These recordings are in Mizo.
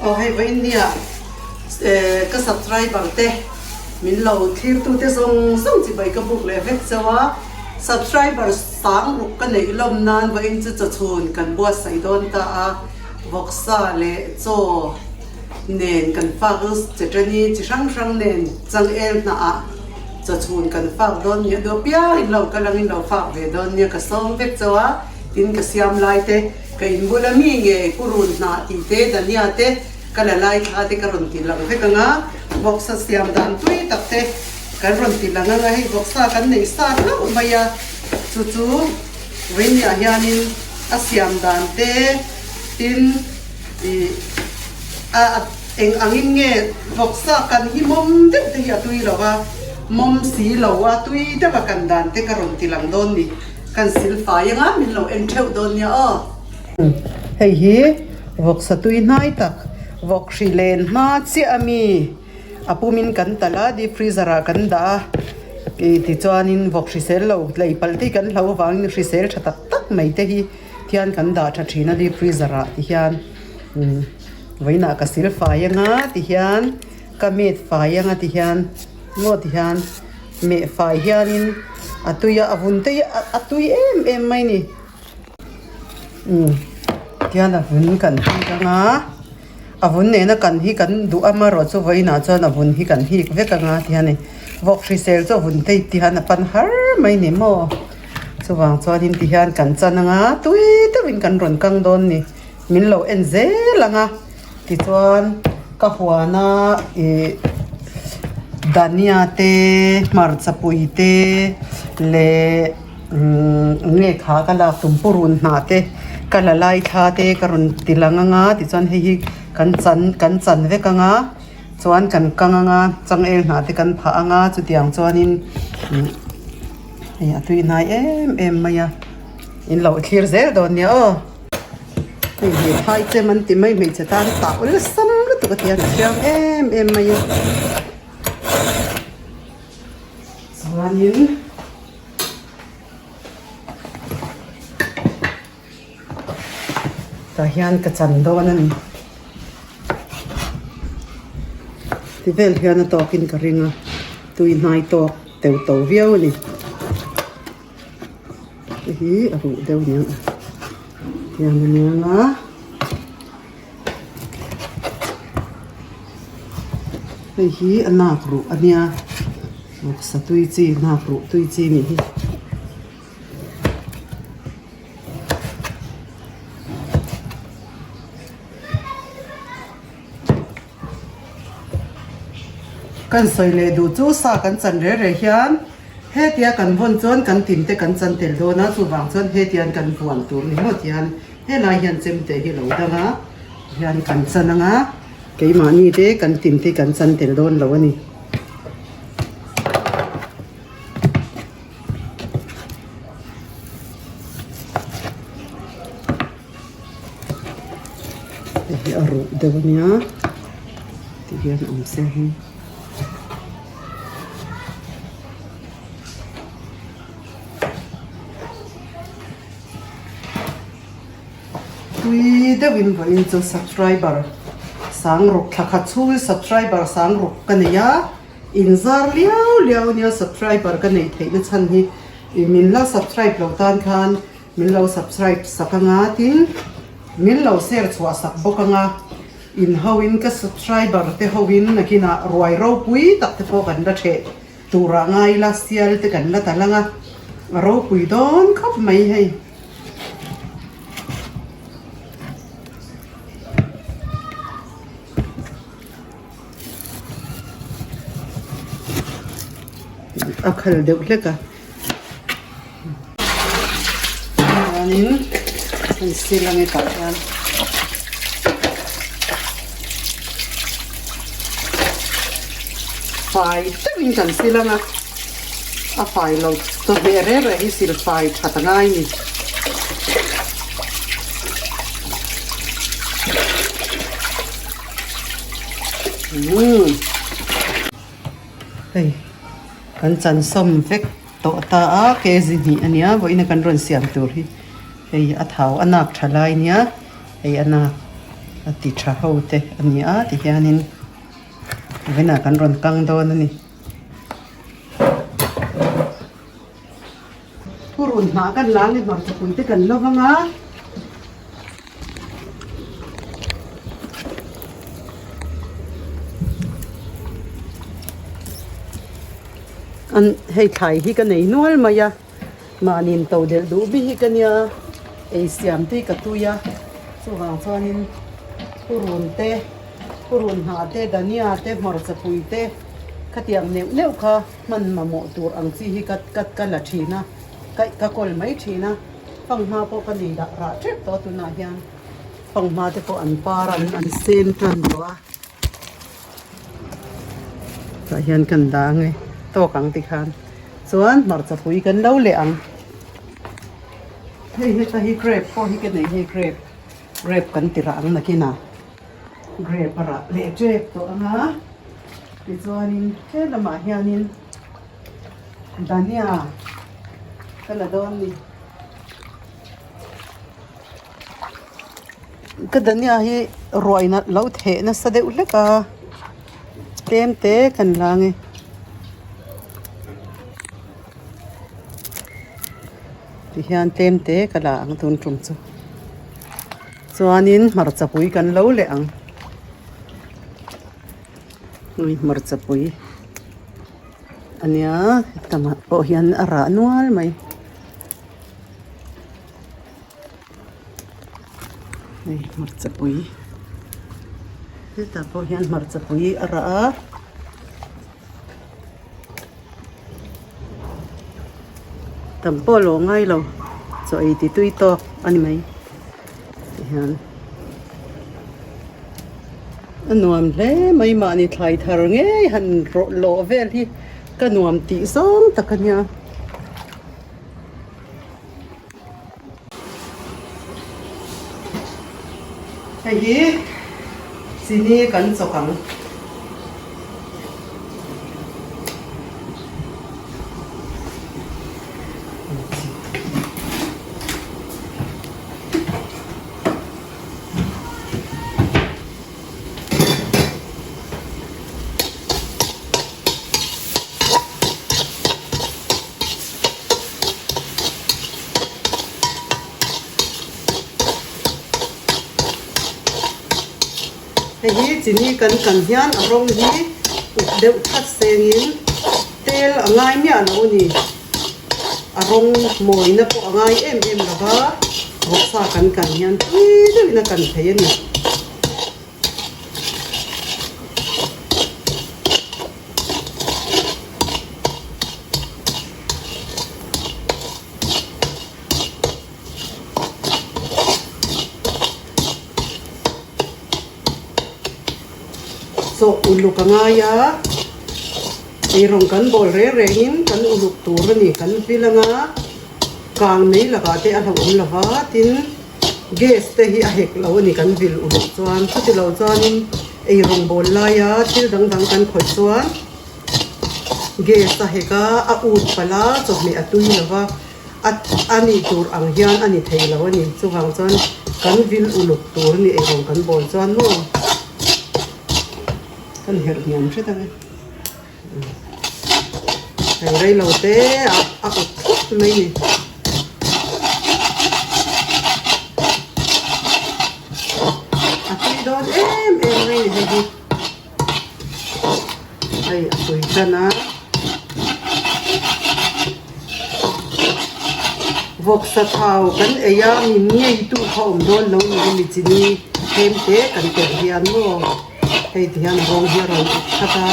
Aw hei vawiin nia ka subscriber te min lo thlir tu te zawng zawng chibai ka buk leh vek chauh a, subscriber sang ruk ka neih lawm nan vawiin chu chawchhun kan buatsaih dawn ta a, vawksa leh chaw nen kan fak chetani chi hrang hrang nen changel hnah ah chawchhun kan fak dawn nia deuh piang in lo kal angin lo fak ve dawn nia ka sawm vek chauh a, tin ka siam lai te. Ka inbul a mi nge purun hnah tih te Dania te ka la lai thla te ka rawn ti lang vek ang a, vawksa siam dan tui tak te kan rawn ti lang ang a, hei vawksa kan neih sa hlauh mai a, chu chu Vainia hianin a siam dan te tin ih a eng angin nge vawksa kan hi mawm deuh te hi a tui lo a, mawm si lo a tui deuh a kan dan te ka rawn ti lang dawn ni. Kan sil fai anga min lo en theuh dawn nia aw. Hei hi vawksa tui hnai tak vawk hri len hma chiah a mi a pumin kan talh a deep freezer ah kan dah a ih tichuanin vawk hrisel lo lei palh te hi kan hlo avangin hrisel tha tak tak mai te hi thian kan dah tha thin a deep freezer ah ti hian umm vawiinah ka sil fai anga ti hian ka met fai anga ti hian maw ti hian. Meh fai hianin a tui a, a vun te hi a tui em em mai ni. Umm tihian a vun kan hik ang a, a vun nena kan hi kan duh amarawh chu vawiinah chuan a vun hi kan hik vek ang a tihian ni. Vawk hrisel chu a vun te hi tihian a pan har mai ni maw. Chuvang chuanin tihian kan chan ang a, tui deuhin kan rawn kang dawn ni. Min lo en zel ang a. Tichuan ka huana ih dania te hmarcha pui te leh umm nge kha ka lak tum purun hnah te ka la lai thla te ka rawn ti lang ang a tichuan hei hi kan chan kan chan vek ang a chuan kan kang ang a changel hnah te kan phah ang a chutiang chuanin umm hei a tui hnai em em mai a in lo thlir zel dawn nia aw. Hei hi phai chem an ti mai hmeichhe tan tah awlsam lutuk a ti a ni hriam em em mai a chuanin tah hian ka chan dawn a ni ti vel hian a tawkin ka ring a tui hnai tawk teuh to viau a ni. Hei hi a huh deuh aniang a tiang aniang a hei hi a nak ruh ania vawksa tui chi nak ruh tui chi nih hi. Kan sawi leh duh chu sa kan chan reh reh hian hetia kan vawn chuan kan tin te kan chan tel dawn a, chuvang chuan hetian kan vuan tur ni ngawt hian helai hian chemte hi lo dang a, hian kan chan ang a, keimahni te kan tin te kan chan tel dawn lo a ni. Hei hi a ruh deuh a nia ti hian awm se hi. Tui deuhin vawiin chu subscriber sang ruk thla khat chhungin subscriber sang ruk ka nei a, inzar liau liau a nia subscriber ka neih theihna chhan hi ih min la subscribe lo tan khan Min lo subscribe sak anga tin min lo share chhuah sak bawk anga in ho in ka subscriber te ho in nakinah ruai ropui tak te pawh kan la theh turah ngai ila sial te kan la tal anga a ropui dawn khawp mai hei. A khal deuh hlek a. Chuanin hei sil a ni tah hian fai deuhin kan sil ang a, a fai lo chawhmeh reng reng hi sil fai that a ngai a ni. Umm hei kan chan sawm vek. Tawh ta a kg hnih a nia vawiin a kan rawn siam tur hi hei a thau a nak tha lai nia hei a nak a. A ti tha ho te a ni a ti hianin vawiinah kan rawn kang dawn a ni. Purun hnah kan la nge hmarchapui te kan lo vang a. An hei thlai hi ka nei nual mai a mahni in to delh duh bi hi ka nia ei siam te hi ka tui a chuvang chuanin purun te purun hnah te dania te hmarchapui te khatiang neuh neuh kha hman mamawh tur ang chi hi ka ka ka la thin a ka ka kawl mai thin a. Fanghma pawh ka nei dah rah tep tawh a tunah hian fanghma te pawh an par an an sen tan tawh a tah hian kan dah ang e tawk ang tikhan chuan hmarcha pui kan lo leh ang hei heta hi grape pawh hi ka nei hei grape grape kan ti rah ang nakinah grape a rah leh tep tawh ang a tichuanin he lamah hianin. Dania ka la dawn ni. Ka dania hi ruaina lo theh nasa deuh hlek a tlem te kan la ang e. Tihian tlem te ka la ang tun tum chu. Chuanin hmarcha pui kan lo leh ang. Hei hmarcha pui a nia hetamah pawh hian a rah nual mai hei hmarcha pui hetah pawh hian hmarcha pui a rah a tam pawh lo ngai lo chaw ei ti tui tawk a ni mai tihian a nuam hle mai mahni thlai thar ngei han rawh lawh vel hi ka nuam tih zawng tak a nia. Hei hi chini kan chawk ang. Hei hi chini kan kan hian a rawng hi uk deuh that sengin tel a ngai miah lo a ni. A rawng mawina pawh a ngai em em lo va, vawksa kan kan hian tui deuhin a kan thei a ni. Chaw uluk a ngai a, eirawng kan bawl reng rengin kan uluk tur a ni kan vil anga kang mai lakah te a hlauhawm lo va tin gas te hi a hek lo a ni kan vil uluk chuan chuti lo chuanin eirawng bawl laia thil dang dang kan khawih chuan gas a hek a a ut palh a chawhmeh a tui lo va. A a nih tur ang hian a ni thei lo a ni. Chuvang chuan kan vil uluk tur a ni eirawng kan bawl chuan maw kan herh hniam hret ang e. Hei rei lo te a a up thut mai ni. A tui dawn em em mai ni hei hi. Hei a tui tan a. Vawksa thau kan ei a min ngei tu kha awm dawn lo ni hemi chini tlem te kan telh hian maw hei ti hian rawng hi a rawn up khat a.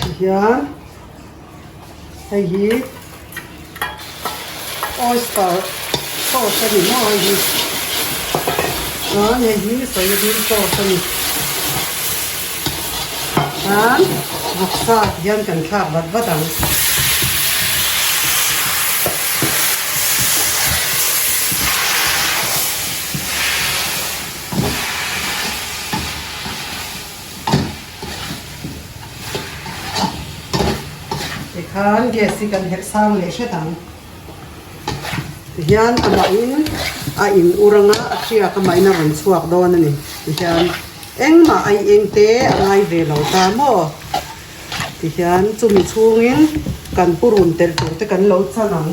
Tihian hei hi oyster sauce a ni maw hei hi chuan hei hi soybean sauce a ni chuan vawksa tihian kan thlak vat vat ang. Tikhan gas hi kan herh sang leh hret ang. Tihian amahin a in ur anga a hriak amahin a rawn chhuak dawn a ni. Tihian engmah a i eng te a ngai ve lo ta maw? Tihian chumi chhungin kan purun telh tur te kan lo chan ang.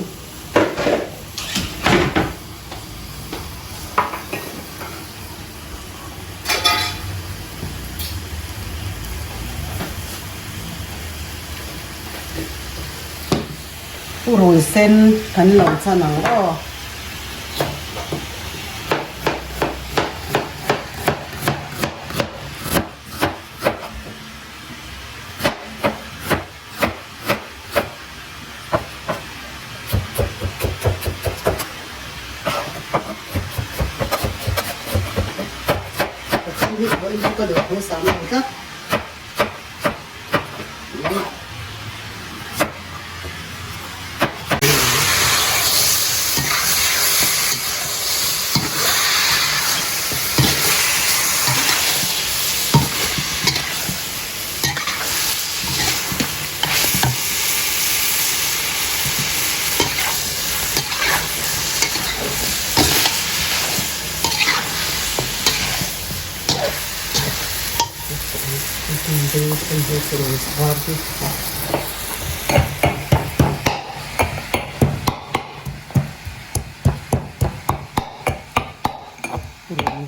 Purun sen kan lo chan ang aw. Pathian hi vawiin chu ka duh thu sam lo tlat.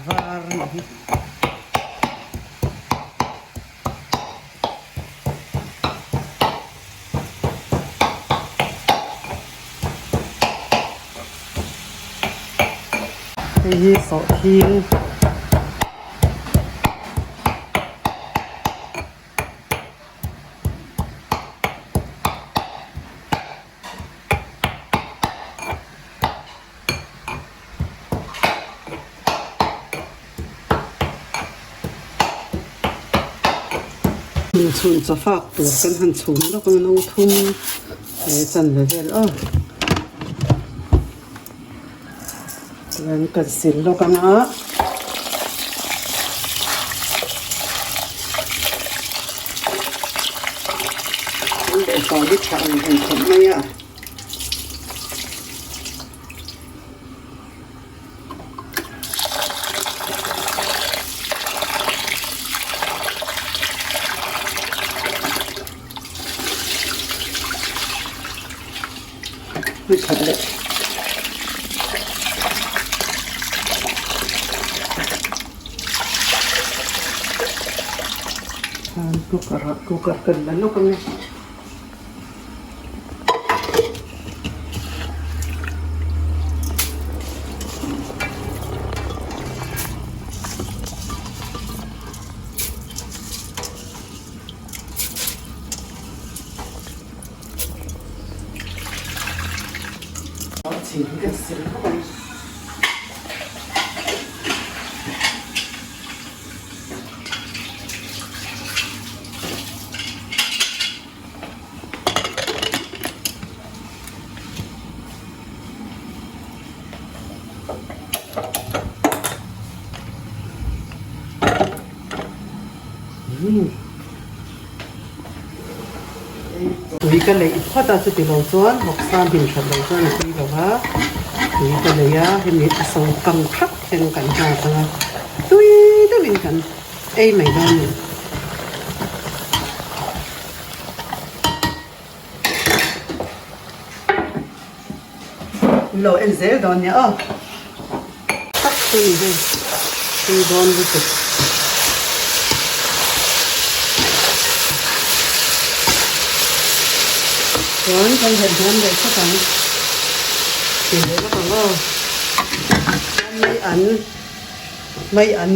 Var a ni hi. Hei hi sawhthing Chhun chaw fak tur kan han chhum lawk ang no thum leh chanve vel aw chuan kan sil lawk ang a. Lehkha hi tha ang reng khawp mai a. Cooker ah cooker kan la lawk ang e. Tui ka leih phawt a chuti lo chuan vawksa hmin that lo chuan a tui lo va, tui ka leih a hemi a so kang thak thleng kan nghak ang a tui deuhin kan ei mai dawn a ni. Lo en zel dawn nia aw. Tak chu ni hei tui dawn lutuk. Chuan kan herh hniam leh chawk ang. Ti leh lawk ang aw. Chuan mai an mai an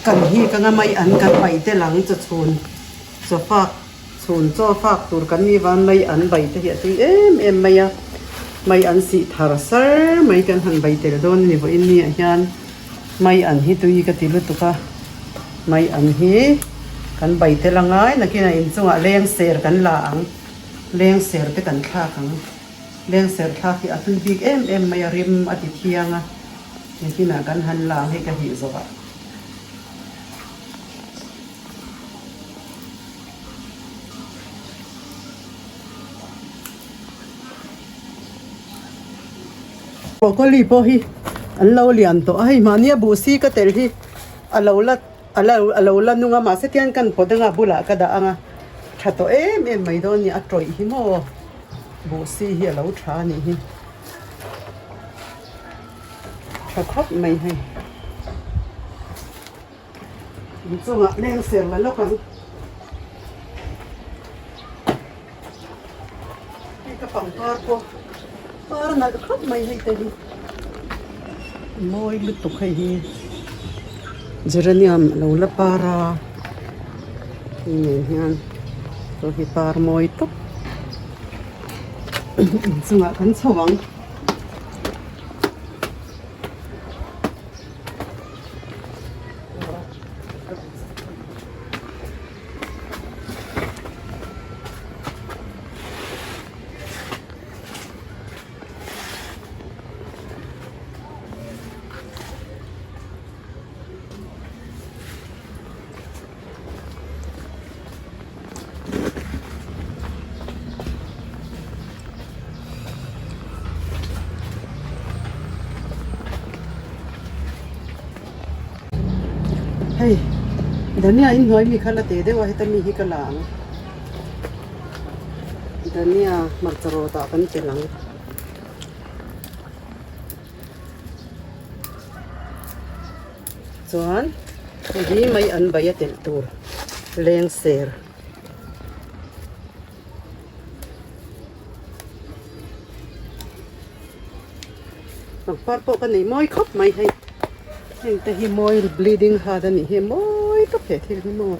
kan hik anga mai an kan paih tel ang chawchhun chawfak. Chhun chaw fak tur kan nih van mai an bai te hi a tui em em mai a, mai an sih thar sar mai kan han bai tel dawn a ni vawiin ni ah hian mai an hi tui ka ti lutuk a, mai an hi kan bai tel a ngai nakinah inchungah leng ser kan la ang, leng ser te kan thlak ang, leng ser thlak hi a tui bik em em mai a rim a ti thiang a, nakinah kan han la ang hei ka hih zawh ah. Broccoli pawh hi an lo lian tawh a, hei mahni a buh si ka tel hi a lo la a lo a lo la nung a mahse tiang kan pawt anga bulah ka dah ang a tha tawh em em mai dawn a ni a tawih hi maw buh si hi a lo tha a nih hi tha khawp mai hei. Inchungah leng ser la lawk ang. Hei ka pangpar pawh par nalh khawp mai hei te hi. Mawi lutuk hei hi geranium a lo la par a hei nen hian saw hi par mawi tawp inchungah kan chho ang. Hei dhania inhnuai mi kha la teh deuh a heta mi hi ka la ang dhania hmarcha rawt ah kan telh ang. Chuan hei hi mai an bai a telh tur leng ser. Pangpar pawh ka nei mawi khawp mai hei heng te hi mawi bleeding heart a nih hi mawi tawp he thil hi maw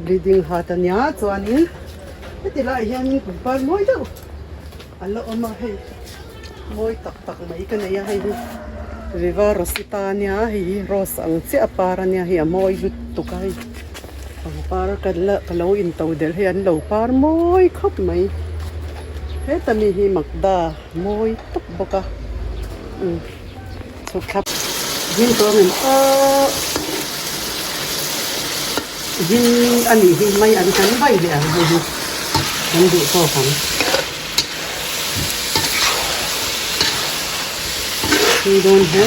bleeding heart a nia chuanin heti laiah hianin pangpar mawi deuh a la awm a hei mawi tak tak mai ka nei a hei hi viva rosita a nia hei hi rose ang chiah a par a nia hei a mawi lutuk a hei pangpar ka la ka lo into delh hei an lo par mawi khawp mai heta mi hi makda mawi tawp bawk a umm chhuk thlap zing tawng in aw zing a nih hi mai an kan vai leh ang hei hi kan duh tawk ang. Tui dawn hle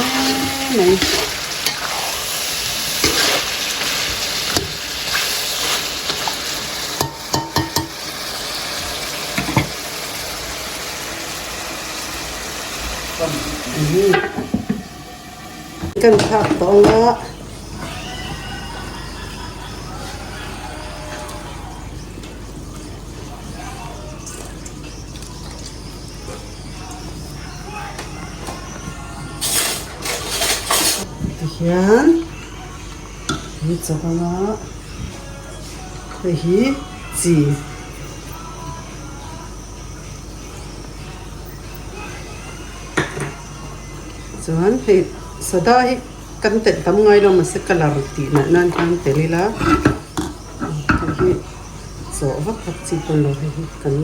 mai. Kan thlak tawh ang a. Tihian an chawk ang a hei hi chi chuan hei soda hi kan telh tam ngai lo mahse colour tih nalh nan khan tel ila hei hi. Chawh vak vak chi pawn lo hei hi kan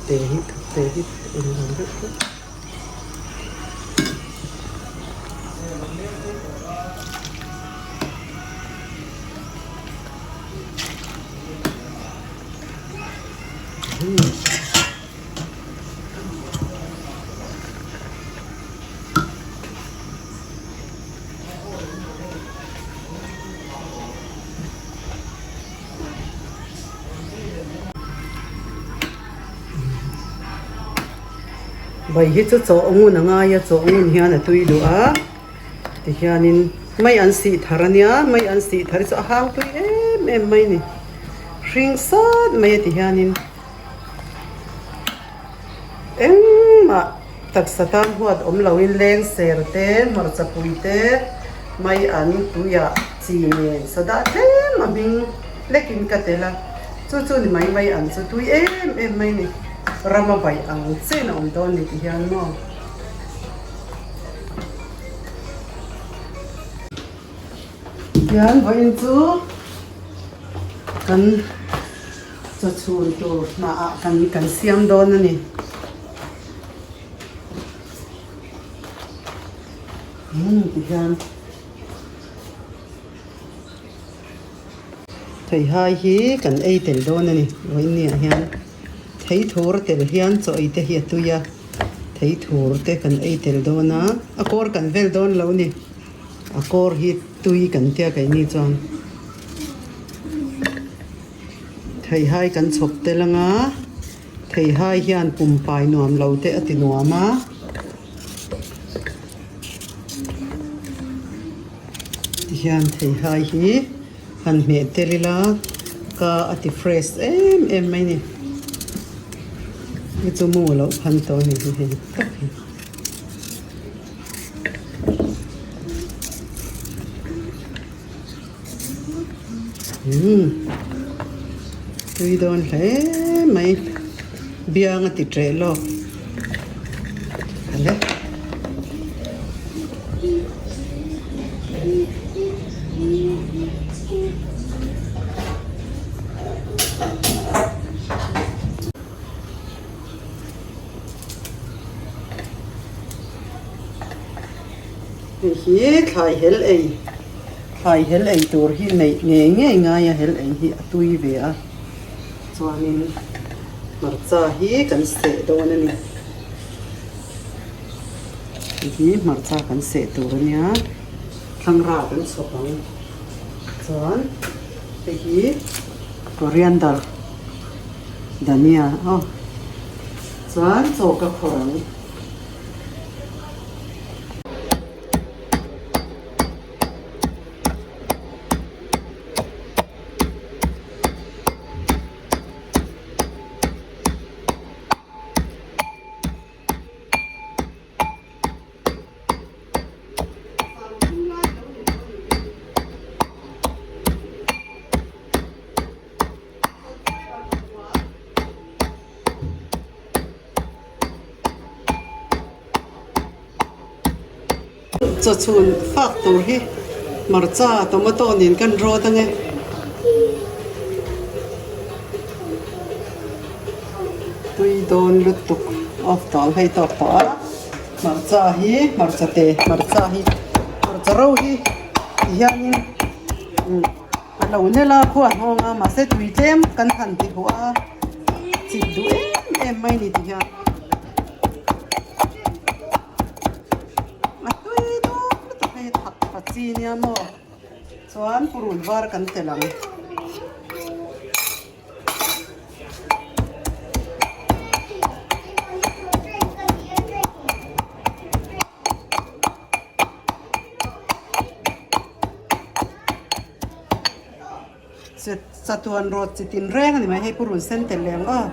te hi te hi eng lo deuh deuh. Bai hi chu chaw ngun a ngai a chaw ngun hian a tui duh a tihianin mai an sih thar a nia mai an sih thar hi chu a hang tui em em mai a ni hring sat mai a tihianin engmah taksa tan huat awm loin leng ser te hmarcha pui te mai an tuiah chi nen soda tlem a hming hlekin ka tel a chu chu ni mai mai an chu tui em em mai a ni rama baih ang chen a awm dawn ni ti hian maw. Tihian vawiin chu kan. Chaw chhun tur hnah ah kan kan siam dawn a ni. Umm ti hian theihai hi kan ei tel dawn a ni vawiin ah hian thei thur tel hian chaw ei te hi a tui a. Theithur te kan ei tel dawn a, a kawr kan vel dawn lo ni. A kawr hi tui kan tia keini chuan theihai kan chhawp tel ang a, theihai hian pumpai nuam lo te a ti nuam a. Tihian theihai hi han hmeh tel ila ka a ti fresh em em mai ni. Hei chu mu loh phan tawh a ni hi hei tak hi. Umm tui dawn hle mai biang a ti ṭeh lawk ale. Hei hi thlai hel ei thlai hel ei tur hi neih ngei ngei ngai a hel ei hi a tui ve a chuanin hmarcha hi kan seh dawn a ni hei hi hmarcha kan seh tur a nia thlangra kan chhawp ang chuan hei hi coriander dhania aw chuan chaw ka khawrh ang. Chawchhun fak tur hi hmarcha tomato nen kan rawt ange. Tui dawn lutuk off tawh ang hei tawk tawh a hmarcha hi hmarcha te hmarcha hi hmarcha ro hi ti hianin a lo nel a khua hnawng a mahse tui tlem kan han ti huh a chip duh em em mai ni ti hian a tui dawn lutuk hei thak tha chi nia maw chuan purun var kan telh ang. Chatuan rawt chi tin reng a ni mai hei purun sen tel leh ang aw.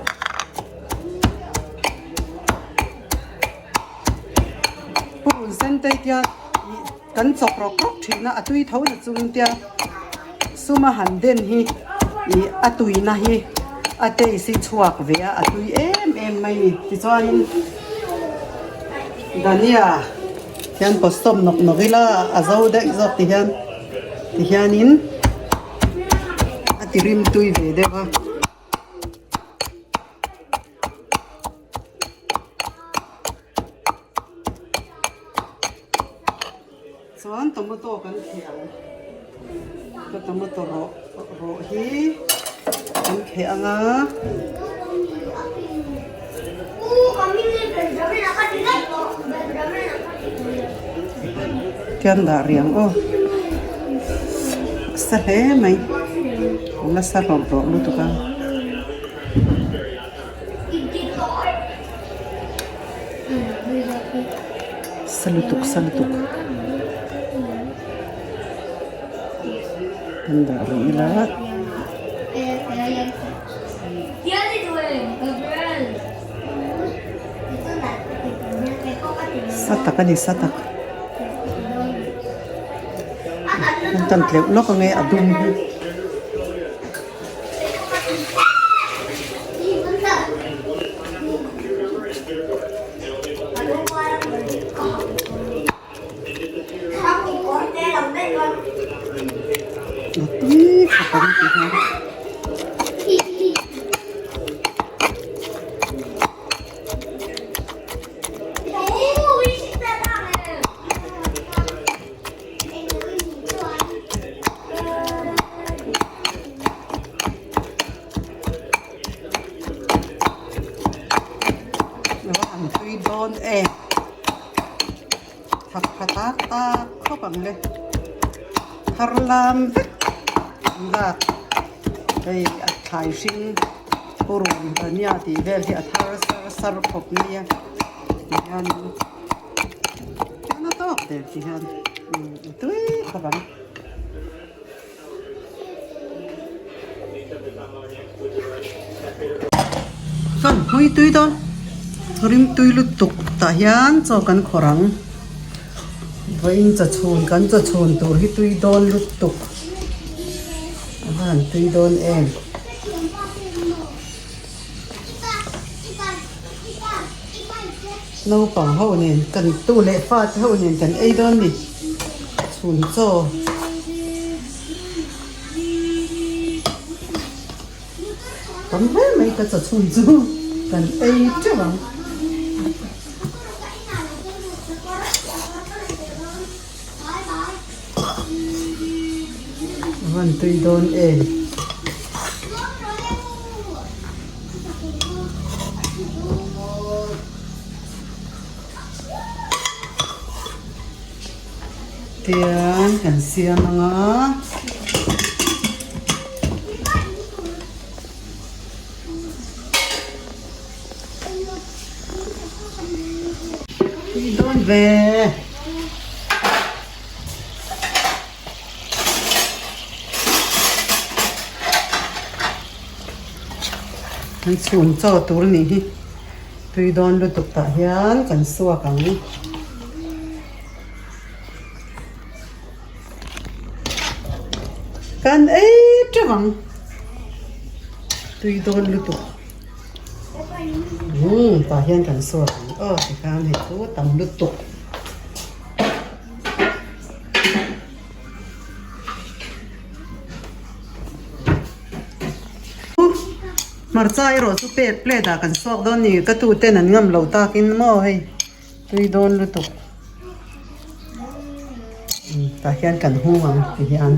Purun sen te hian ih kan chawk rawk rawk thin a a tui tho na chung tia suma han den hi ih a tuina hi a taste hi chhuak ve a a tui em em mai a ni tichuanin dhania hian pawt sawm nawk nawk ila a zo daih zawk ti hian ti hianin a ti rim tui ve deuh a. Chuan tomato kan kheh ang ka tomato rawh rawh hi kan kheh ang a. Tian dah rih ang aw a sa hle mai a la sa hlawrh hlawrh lutuk a. Sa lutuk sa lutuk kan dah rih ila. Sa tak a ni sa tak an tan tleuh lawk ang e a dum hi. A tui khawp ang ti hian. dawn em? Thak pha tak tak khawp ang le. Thar lam vek an lak. Hei a thlai hring purun dhania tih vel hi a thar sar sar khawp mai a tihian na tawk der tihian a tui khawp ang. Kan hlui tui dawn rim tui lutuk tah hian chaw kan khawrh ang vawiin chawchhun kan chawchhun tur hi tui dawn lutuk a va han tui dawn em. Naupang ho nen kan tu leh fa te ho nen kan ei dawn ni chhun chaw. Tam hle mai ka chaw chhun chu kan ei teuh ang. A van tui dawn em? Tiang kan siam ang a. Tui dawn ve. Kan chhun chaw tur nih hi tui dawn lutuk tah hian kan suak ang. Kan ei teuh ang tui dawn lutuk. Umm tah hian kan suak ang aw tikhan hei chu tam lutuk. Hmarcha erawh chu plate ah kan suak dawn ni ka tuten an ngam lo takin maw hei tui dawn lutuk tah hian kan hung ang ti hian.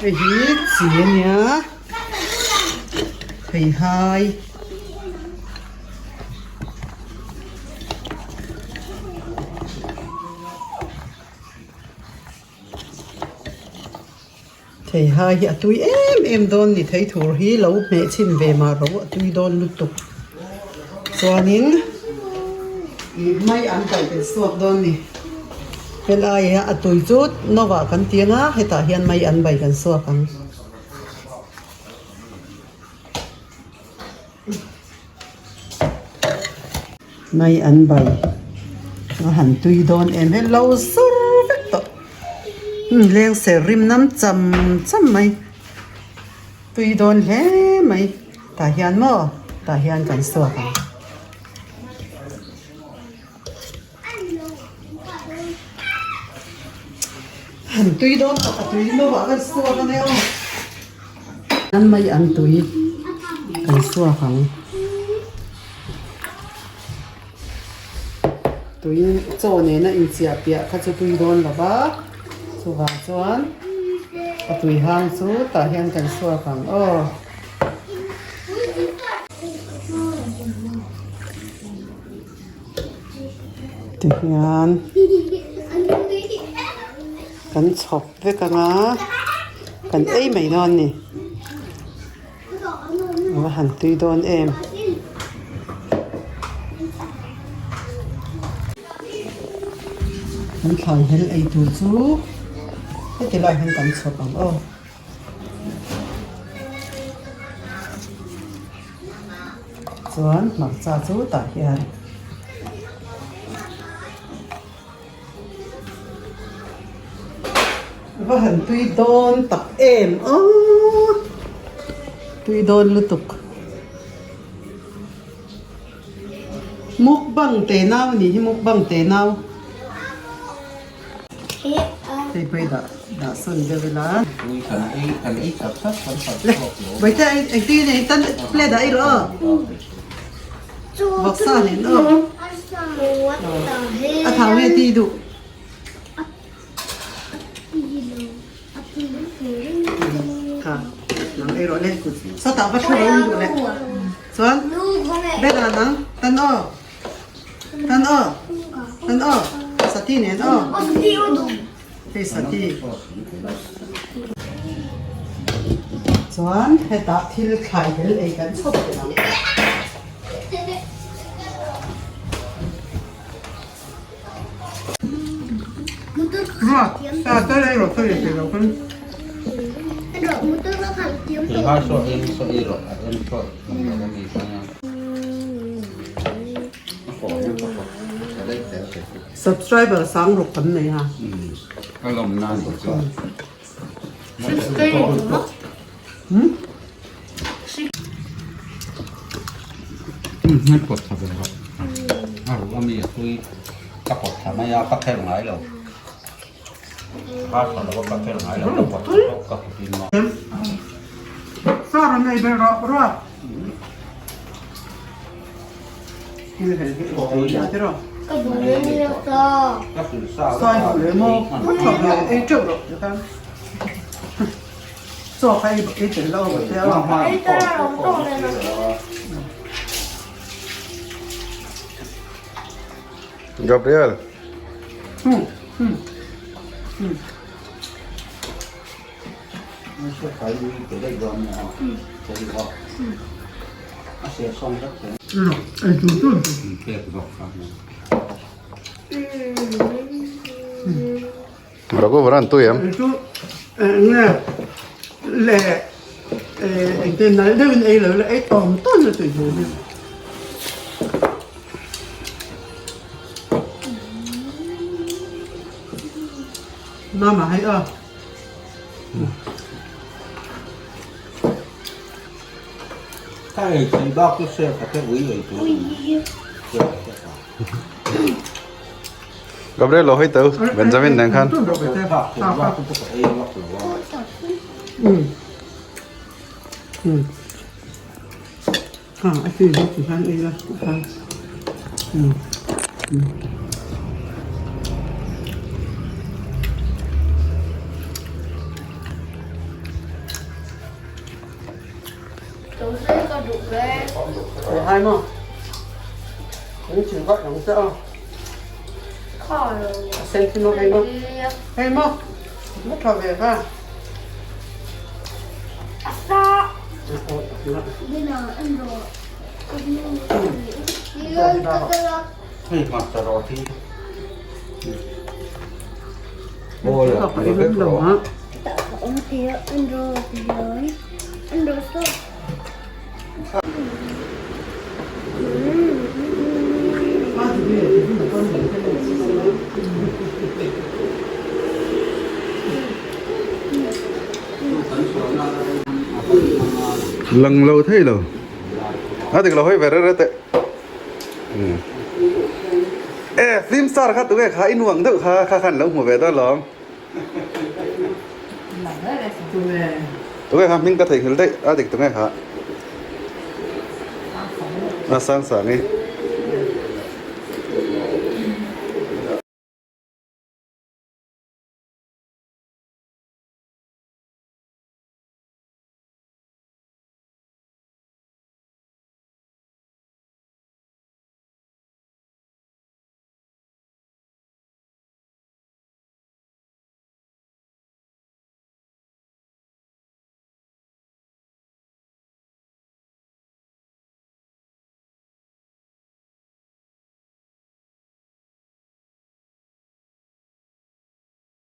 Hei hi chi a nia theihai theihai hi a tui em em dawn ni thei thur hi lo hmeh chhin ve mah ro a tui dawn lutuk chuanin ih mai an paih belh chhuak dawn ni helai hi a tui chu no ah kan ti ang a hetah hian mai an bai kan chhuak ang. Mai an bai a han tui dawn em he lo zur vek tawh umm leng ser rim nam cham cham mai tui dawn hle mai tah hian maw tah hian kan suak ang. Han tui dawn tak a tui no ah kan suak a nia aw. An mai an tui kan suak ang. Tui chaw nena inchiah piah kha chu tui dawn lo va chuvang chuan a tui hang chu tah hian kan suak ang aw. Tihian kan chhawp vek ang a kan ei mai dawn a ni a va han tui dawn em. Kan thlai hel ei tur chu heti lai hian kan chhawp ang aw. Chuan hmarcha chu tah hian va han tui dawn tak em aw tui dawn lutuk mukbang te nau a nih hi mukbang te nau. Hei pawh i dah dah sawn deuh ila. Le Bawihte engtin nge tan plate ah i rawh aw. Vawksa nen aw. A thau nge ti duh? Kha nang ei rawh le sawtah va thu rawh duh le chuan Bella nang tan aw tan aw tan aw sati nen aw hei sati chuan hetah thil thlai hel ei kan chhawp teh ang. Subscriber sang ruk kan nei a. Sa rawn ei ber rawh rawh. Thil hel hi ei a tiraw. Sa i duh leh maw? Tha ve ei teuh rawh tikhan. Chaw kha ei tel lo ang che a. Gabriel. Raghuvaran tui em? Chu nge le engtin nalh deuhin ei lo ila ei tawm tawn a tui hmel hi. Mama hei aw. Gabriel lo hawi teu Benjamin nen khan. Lang lo thei lo. A dik lo hawi ve reh reh teh. E film star kha tunge kha i nuang deuh kha kha khan lo hmu ve dawn lawm. Tunge kha hming ka theihnghilh daih a dik tunge kha. A sang sang i.